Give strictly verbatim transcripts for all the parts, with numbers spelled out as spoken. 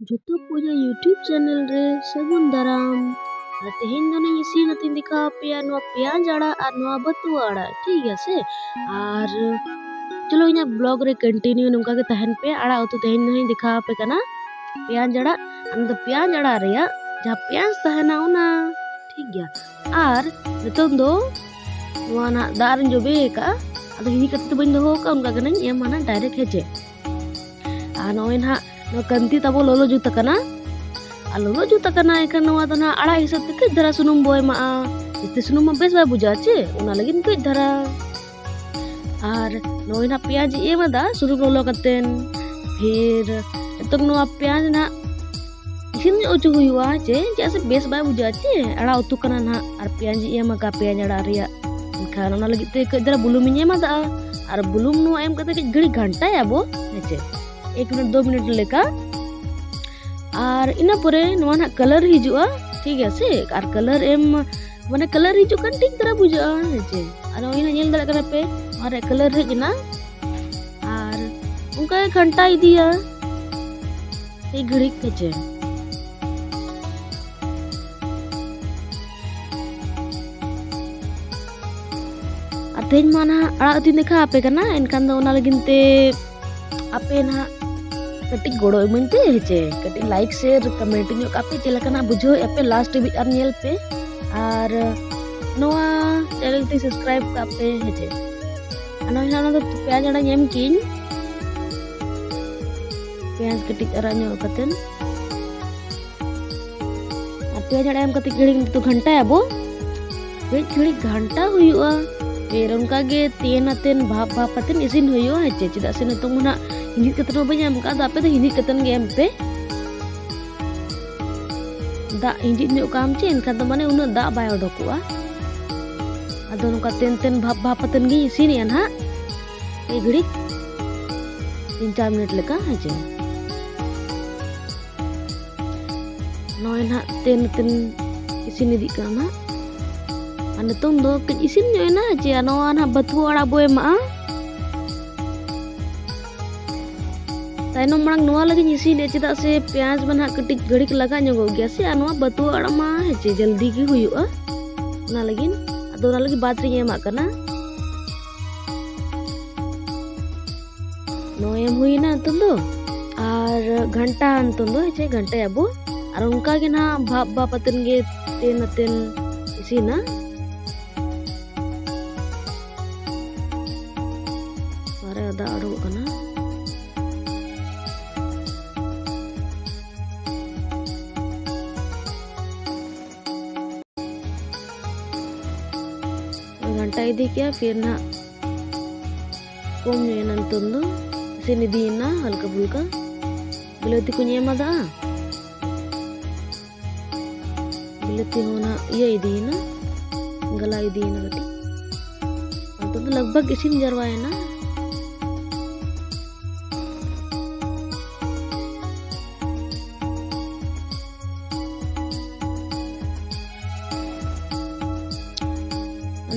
ᱡᱚᱛᱚ ᱠᱚ ᱤᱧᱟᱹᱜ YouTube channel ᱨᱮ ᱥᱟᱹᱜᱩᱱ ᱫᱟᱨᱟᱢ᱾ ᱟᱨ ᱛᱮᱦᱮᱧ ᱫᱚ ᱱᱟᱧ ᱤᱥᱤᱱ ᱟᱛᱤᱧ ᱫᱮᱠᱷᱟᱣ ᱟᱯᱮᱭᱟ ᱱᱚᱣᱟ ᱯᱮᱸᱭᱟᱡᱽ ᱟᱲᱟᱜ ᱟᱨ ᱱᱚᱣᱟ ᱵᱟᱹᱛᱩᱣᱟᱹ ᱟᱲᱟᱜ, ᱴᱷᱤᱠ ᱜᱮᱭᱟ ᱥᱮ? ᱟᱨ ᱪᱚᱞᱚ ᱤᱧᱟᱹᱜ vlog ᱨᱮ continue ᱱᱚᱝᱠᱟ ᱜᱮ ᱛᱟᱦᱮᱱ ᱯᱮ᱾ ᱟᱲᱟᱜ ᱩᱛᱩ ᱛᱮᱦᱮᱧ ᱫᱚ ᱱᱟᱧ ᱫᱮᱠᱷᱟᱣ ᱟᱯᱮ ᱠᱟᱱᱟ ᱯᱮᱸᱭᱟᱡᱽ ᱟᱲᱟᱜ᱾ ᱟᱨ ᱱᱚᱣᱟ ᱫᱚ ᱯᱮᱸᱭᱟᱡᱽ ᱟᱲᱟᱜ ᱨᱮᱭᱟᱜ ᱡᱟᱦᱟᱸ ᱯᱮᱸᱭᱟᱡᱽ ᱛᱟᱦᱮᱱᱟ ᱚᱱᱟ, ᱴᱷᱤᱠ ᱜᱮᱭᱟ᱾ ᱟᱨ ᱱᱤᱛᱚᱝ ᱫᱚ ᱱᱚᱣᱟ ᱱᱟᱦᱟᱜ ᱫᱟᱜ ᱨᱮᱧ ᱡᱚᱵᱮ ᱟᱠᱟᱫᱼᱟ᱾ ᱟᱫᱚ ᱦᱤᱨᱤᱡ ᱠᱟᱛᱮ ᱫᱚ ᱵᱟᱹᱧ ᱫᱚᱦᱚ ᱟᱠᱟᱫᱼᱟ, ᱚᱱᱠᱟ ᱜᱮ ᱱᱟᱧ ᱮᱢᱟ ᱱᱟᱦᱟᱜ direct, ᱦᱮᱸ ᱪᱮ? ᱟᱨ ᱱᱚᱜᱼᱚᱭ ᱱᱟᱦᱟᱜ ᱱᱚᱣᱟ ᱠᱟᱱᱛᱤ ᱛᱟᱵᱚ ᱞᱚᱞᱚ ᱡᱩᱛ ᱟᱠᱟᱱᱟ᱾ ᱟᱨ ᱞᱚᱞᱚ ᱡᱩᱛ ᱟᱠᱟᱱᱟ, ᱮᱱᱠᱷᱟᱱ ᱱᱚᱣᱟ ᱫᱚ ᱱᱟᱦᱟᱜ ᱟᱲᱟᱜ ᱦᱤᱥᱟᱹᱵ ᱛᱮ ᱠᱟᱹᱡ ᱫᱷᱟᱨᱟ ᱥᱩᱱᱩᱢ ᱵᱚ ᱮᱢᱟᱜᱼᱟ᱾ ᱡᱟᱹᱥᱛᱤ ᱥᱩᱱᱩᱢ ᱢᱟ ᱵᱮᱥ ᱵᱟᱭ ᱵᱩᱡᱷᱟᱹᱜᱼᱟ ᱪᱮ, ᱚᱱᱟ ᱞᱟᱹᱜᱤᱫ ᱠᱟᱹᱡ ᱫᱷᱟᱨᱟ᱾ ᱟᱨ ᱱᱚᱜᱼᱚᱭ ᱱᱟᱦᱟᱜ ᱯᱮᱸᱭᱟᱡᱽ ᱤᱧ ᱮᱢ ᱟᱫᱟ ᱥᱩᱱᱩᱢ ᱞᱚᱞᱚ ᱠᱟᱛᱮᱱ᱾ ᱯᱷᱤᱨ ᱱᱤᱛᱚᱝ ᱱᱚᱣᱟ ᱯᱮᱸᱭᱟᱡᱽ ᱱᱟᱦᱟᱜ ᱤᱥᱤᱱ ᱧᱚᱜ ᱦᱚᱪᱚ ᱦᱩᱭᱩᱜᱼᱟ ᱪᱮ, ᱪᱮᱫᱟᱜ ᱥᱮ ᱵᱮᱥ ᱵᱟᱭ ᱵᱩᱡᱷᱟᱹᱜᱼᱟ ᱪᱮ, ᱟᱲᱟᱜ ᱩᱛᱩ ᱠᱟᱱᱟ ᱱᱟᱦᱟᱜ᱾ ᱟᱨ ᱯᱮᱸᱭᱟᱡᱽ ᱤᱧ ᱮᱢ ᱟᱠᱟᱫ ᱯᱮᱸᱭᱟᱡᱽ ᱟᱲᱟᱜ ᱨᱮᱭᱟᱜ, ᱮᱱᱠᱷᱟᱱ ᱚᱱᱟ ᱞᱟᱹᱜᱤᱫ ᱛᱮ ᱠᱟᱹᱡ ᱫᱷᱟᱨᱟ ᱵᱩᱞᱩᱝ ᱤᱧ ᱮᱢ ᱟᱫᱟ᱾ ᱟᱨ ᱵᱩᱞᱩᱝ ᱱᱚᱣᱟ ᱮᱢ ᱠᱟᱛᱮ ᱠᱟᱹᱡ ᱜᱷᱟᱹᱲᱤᱡ ᱜᱷᱟᱱᱴᱟᱭᱟᱵᱚ, ᱦᱮᱸ ᱪᱮ, ᱮᱠ ᱢᱤᱱᱤᱴ ᱫᱩ ᱢᱤᱱᱤᱴ ᱞᱮᱠᱟ᱾ ᱟᱨ ᱤᱱᱟᱹ ᱯᱚᱨᱮ ᱱᱚᱣᱟ ᱱᱟᱦᱟᱜ colour ᱦᱤᱡᱩᱜᱼᱟ, ᱴᱷᱤᱠ ᱜᱮᱭᱟ ᱥᱮ? ᱟᱨ colour ᱮᱢ, ᱢᱟᱱᱮ colour ᱦᱤᱡᱩᱜ ᱠᱷᱟᱱ ᱴᱷᱤᱠ ᱫᱷᱟᱨᱟ ᱵᱩᱡᱷᱟᱹᱜᱼᱟ, ᱦᱮᱸ ᱪᱮ? ᱟᱨ ᱱᱚᱜᱼᱚᱭ ᱱᱟᱦᱟᱜ ᱧᱮᱞ ᱫᱟᱲᱮᱭᱟᱜ ᱠᱟᱱᱟ ᱯᱮ, ᱱᱚᱣᱟ ᱨᱮ colour ᱦᱮᱡ ᱮᱱᱟ᱾ ᱟᱨ ᱚᱱᱠᱟ ᱜᱮ ᱜᱷᱟᱱᱴᱟ ᱤᱫᱤᱭᱟ ᱢᱤᱫ ᱜᱷᱟᱹᱲᱤᱡ, ᱦᱮᱸ ᱪᱮ? ᱟᱨ ᱛᱮᱦᱮᱧ ᱢᱟ ᱱᱟᱦᱟᱜ ᱟᱲᱟᱜ ᱩᱛᱩᱧ ᱫᱮᱠᱷᱟᱣ ᱟᱯᱮ ᱠᱟᱱᱟ, ᱮᱱᱠᱷᱟᱱ ᱫᱚ ᱚᱱᱟ ᱞᱟᱹᱜᱤᱫ ᱛᱮ ᱟᱯᱮ ᱱᱟᱦᱟᱜ ᱠᱟᱹᱴᱤᱡ ᱜᱚᱲᱚ ᱤᱢᱟᱹᱧ ᱯᱮ, ᱦᱮᱸ ᱪᱮ? ᱠᱟᱹᱴᱤᱡ like, share, comment ᱧᱚᱜ ᱠᱟᱜ ᱯᱮ, ᱪᱮᱫ ᱞᱮᱠᱟᱱᱟᱜ ᱵᱩᱡᱷᱟᱹᱣᱮᱫᱼᱟ ᱯᱮ, last ᱦᱟᱹᱵᱤᱡ ᱟᱨ ᱧᱮᱞ ᱯᱮ᱾ ᱟᱨ ᱱᱚᱣᱟ channel ᱛᱤᱧ subscribe ᱠᱟᱜ ᱯᱮ, ᱦᱮᱸ ᱪᱮ? ᱟᱨ ᱱᱚᱜᱼᱚᱭ ᱱᱟᱦᱟᱜ ᱚᱱᱟ ᱫᱚ ᱯᱮᱸᱭᱟᱡᱽ ᱟᱲᱟᱜ ᱤᱧ ᱮᱢ ᱠᱤᱧ, ᱯᱮᱸᱭᱟᱡᱽ ᱠᱟᱹᱴᱤᱡ ᱟᱨᱟᱜ ᱧᱚᱜ ᱠᱟᱛᱮᱱ᱾ ᱟᱨ ᱯᱮᱸᱭᱟᱡᱽ ᱟᱲᱟᱜ ᱮᱢ ᱠᱟᱛᱮ ᱜᱷᱟᱹᱲᱤᱡ ᱱᱤᱛᱚᱜ ᱜᱷᱟᱱᱴᱟᱭᱟᱵᱚ᱾ ᱠᱟᱹᱡ ᱜᱷᱟᱹᱲᱤᱡ ᱜᱷᱟᱱᱴᱟ ᱦᱩᱭᱩᱜᱼᱟ᱾ ᱯᱷᱤᱨ ᱚᱱᱠᱟ ᱜᱮ ᱛᱮᱱ ᱟᱛᱮᱱ ᱵᱷᱟᱯ ᱵᱷᱟᱯ ᱟᱛᱮᱱ ᱤᱥᱤᱱ ᱦᱩᱭᱩᱜᱼᱟ, ᱦᱮᱸ ᱪᱮ? ᱪᱮᱫᱟᱜ ᱥᱮ ᱱᱤᱛᱚᱝ ᱢᱟ ᱱᱟᱦᱟᱜ ᱦᱤᱸᱡᱤᱫ ᱠᱟᱛᱮ ᱦᱚᱸ ᱵᱟᱹᱧ ᱮᱢ ᱟᱠᱟᱫ, ᱟᱫᱚ ᱟᱯᱮ ᱫᱚ ᱦᱤᱸᱡᱤᱫ ᱠᱟᱛᱮᱱ ᱜᱮ ᱮᱢ ᱯᱮ᱾ ᱫᱟᱜ ᱦᱤᱸᱡᱤᱫ ᱧᱚᱜ ᱠᱟᱜ ᱟᱢ ᱪᱮ, ᱮᱱᱠᱷᱟᱱ ᱫᱚ ᱢᱟᱱᱮ ᱩᱱᱟᱹᱜ ᱫᱟᱜ ᱵᱟᱭ ᱚᱰᱚᱠᱚᱜᱼᱟ᱾ ᱟᱫᱚ ᱱᱚᱝᱠᱟ ᱛᱮᱱ ᱛᱮᱱ ᱵᱷᱟᱯ ᱵᱷᱟᱯ ᱟᱛᱮᱱ ᱜᱤᱧ ᱤᱥᱤᱱᱮᱜᱼᱟ ᱱᱟᱦᱟᱜ ᱢᱤᱫ ᱜᱷᱟᱹᱲᱤᱡ, ᱛᱤᱱ ᱪᱟᱨ ᱢᱤᱱᱤᱴ ᱞᱮᱠᱟ, ᱦᱮᱸ ᱪᱮ? ᱱᱚᱜᱼᱚᱭ ᱱᱟᱦᱟᱜ ᱛᱮᱱ ᱛᱮᱱ ᱤᱥᱤᱱ ᱤᱫᱤᱜ ᱠᱟᱱᱟ ᱱᱟᱦᱟᱜ᱾ ᱟᱨ ᱱᱤᱛᱚᱝ ᱫᱚ ᱠᱟᱹᱡ ᱤᱥᱤᱱ ᱧᱚᱜ ᱮᱱᱟ ᱪᱮ, ᱟᱨ ᱱᱚᱣᱟ ᱱᱟᱦᱟᱜ ᱵᱟᱹᱛᱩᱣᱟᱹ ᱟᱲᱟᱜ ᱵᱚ ᱮᱢᱟᱜᱼᱟ᱾ ᱛᱟᱭᱱᱚᱢ ᱢᱟᱲᱟᱝ ᱱᱚᱣᱟ ᱞᱟᱹᱜᱤᱫ ᱤᱧ ᱤᱥᱤᱱᱮᱫ, ᱪᱮᱫᱟᱜ ᱥᱮ ᱯᱮᱸᱭᱟᱡᱽ ᱢᱟ ᱱᱟᱦᱟᱜ ᱠᱟᱹᱴᱤᱡ ᱜᱷᱟᱹᱲᱤᱡ ᱞᱟᱜᱟᱜ ᱧᱚᱜᱚᱜ ᱜᱮᱭᱟ ᱥᱮ, ᱟᱨ ᱱᱚᱣᱟ ᱵᱟᱹᱛᱩᱣᱟᱹ ᱟᱲᱟᱜ ᱢᱟ ᱦᱮᱸ ᱪᱮ ᱡᱚᱞᱫᱤ ᱜᱮ ᱦᱩᱭᱩᱜᱼᱟ, ᱚᱱᱟ ᱞᱟᱹᱜᱤᱫ᱾ ᱟᱫᱚ ᱚᱱᱟ ᱞᱟᱹᱜᱤᱫ ᱵᱟᱫᱽ ᱨᱤᱧ ᱮᱢᱟᱜ ᱠᱟᱱᱟ᱾ ᱱᱚᱣᱟ ᱮᱢ ᱦᱩᱭᱱᱟ ᱱᱤᱛᱚᱝ ᱫᱚ, ᱟᱨ ᱜᱷᱟᱱᱴᱟ ᱱᱤᱛᱚᱝ ᱫᱚ ᱦᱮᱸ ᱪᱮ ᱜᱷᱟᱱᱴᱟᱭᱟᱵᱚ, ᱟᱨ ᱚᱱᱠᱟ ᱜᱮ ᱱᱟᱦᱟᱜ ᱵᱷᱟᱯ ᱵᱷᱟᱯ ᱟᱛᱮᱱ ᱜᱮ ᱛᱮᱱ ᱟᱛᱮᱱ ᱤᱥᱤᱱᱟ᱾ ᱟᱨ ᱟᱫᱟ ᱟᱲᱜᱚᱜ ᱠᱟᱱᱟ᱾ ᱜᱷᱟᱱᱴᱟ ᱤᱫᱤ ᱠᱮᱜᱼᱟ, ᱯᱷᱤᱨ ᱱᱟᱦᱟᱜ ᱠᱚᱢ ᱧᱚᱜ ᱮᱱᱟ ᱱᱤᱛᱚᱝ ᱫᱚ, ᱤᱥᱤᱱ ᱤᱫᱤᱭᱮᱱᱟ ᱦᱟᱞᱠᱟ ᱯᱷᱩᱞᱠᱟ᱾ ᱵᱤᱞᱟᱹᱛᱤ ᱠᱚᱧ ᱮᱢ ᱟᱫᱟ, ᱵᱤᱞᱟᱹᱛᱤ ᱦᱚᱸ ᱱᱟᱦᱟᱜ ᱤᱭᱟᱹ ᱤᱫᱤᱭᱮᱱᱟ, ᱜᱟᱞᱟᱣ ᱤᱫᱤᱭᱮᱱᱟ ᱠᱟᱹᱴᱤᱡ᱾ ᱱᱤᱛᱚᱝ ᱫᱚ ᱞᱟᱜᱽ ᱵᱷᱟᱜᱽ ᱤᱥᱤᱱ ᱡᱟᱨᱣᱟᱭᱮᱱᱟ᱾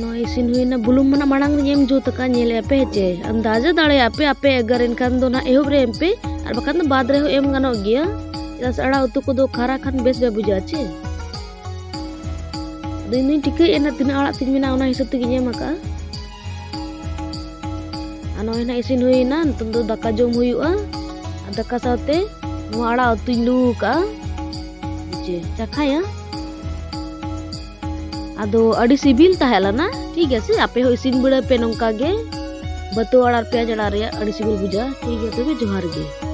ᱱᱚᱣᱟ ᱤᱥᱤᱱ ᱦᱩᱭᱱᱟ, ᱵᱩᱞᱩᱝ ᱢᱟ ᱱᱟᱜ ᱢᱟᱲᱟᱝ ᱨᱤᱧ ᱮᱢ ᱡᱩᱛ ᱟᱠᱟᱫ, ᱧᱮᱞᱮᱫᱼᱟ ᱯᱮ ᱦᱮᱸ ᱪᱮ? ᱟᱱᱫᱟᱡᱟ ᱫᱟᱲᱮᱭᱟᱜᱼᱟ ᱯᱮ, ᱟᱯᱮ ᱟᱜᱟᱨ ᱮᱱᱠᱷᱟᱱ ᱫᱚ ᱱᱟᱜ ᱮᱦᱚᱵ ᱨᱮ ᱮᱢ ᱯᱮ, ᱟᱨ ᱵᱟᱠᱷᱟᱱ ᱫᱚ ᱵᱟᱫᱽ ᱨᱮᱦᱚᱸ ᱮᱢ ᱜᱟᱱᱚᱜ ᱜᱮᱭᱟ, ᱪᱮᱫᱟᱜ ᱥᱮ ᱟᱲᱟᱜ ᱩᱛᱩ ᱠᱚᱫᱚ ᱠᱷᱟᱨᱟ ᱠᱷᱟᱱ ᱵᱮᱥ ᱵᱟᱭ ᱵᱩᱡᱷᱟᱹᱜᱼᱟ ᱪᱮ᱾ ᱟᱫᱚ ᱤᱧ ᱫᱚᱧ ᱴᱷᱤᱠᱟᱹᱭᱮᱫᱼᱟ ᱱᱟᱜ ᱛᱤᱱᱟᱹᱜ ᱟᱲᱟᱜ ᱛᱤᱧ ᱢᱮᱱᱟᱜᱼᱟ, ᱚᱱᱟ ᱦᱤᱥᱟᱹᱵ ᱛᱮᱜᱮᱧ ᱮᱢ ᱟᱠᱟᱫᱼᱟ᱾ ᱟᱨ ᱱᱚᱜᱼᱚᱭ ᱱᱟᱜ ᱤᱥᱤᱱ ᱦᱩᱭᱱᱟ, ᱱᱤᱛᱚᱝ ᱫᱚ ᱫᱟᱠᱟ ᱡᱚᱢ ᱦᱩᱭᱩᱜᱼᱟ᱾ ᱟᱨ ᱫᱟᱠᱟ ᱥᱟᱶᱛᱮ ᱱᱚᱣᱟ ᱟᱲᱟᱜ ᱩᱛᱩᱧ ᱞᱩ ᱟᱠᱟᱫᱼᱟ, ᱡᱮ ᱪᱟᱠᱷᱟᱭᱟ᱾ ᱟᱫᱚ ᱟᱹᱰᱤ ᱥᱤᱵᱤᱞ ᱛᱟᱦᱮᱸ ᱞᱮᱱᱟ᱾ ᱴᱷᱤᱠ ᱜᱮᱭᱟ ᱥᱮ, ᱟᱯᱮ ᱦᱚᱸ ᱤᱥᱤᱱ ᱵᱤᱲᱟᱹᱣ ᱯᱮ ᱱᱚᱝᱠᱟ ᱜᱮ, ᱵᱟᱹᱛᱩᱣᱟᱹ ᱟᱲᱟᱜ ᱟᱨ ᱯᱮᱸᱭᱟᱡᱽ ᱟᱲᱟᱜ ᱨᱮᱭᱟᱜ ᱟᱹᱰᱤ ᱥᱤᱵᱤᱞ ᱵᱩᱡᱷᱟᱹᱜᱼᱟ᱾ ᱴᱷᱤᱠ ᱜᱮᱭᱟ, ᱛᱚᱵᱮ ᱡᱚᱦᱟᱨ ᱜᱮ᱾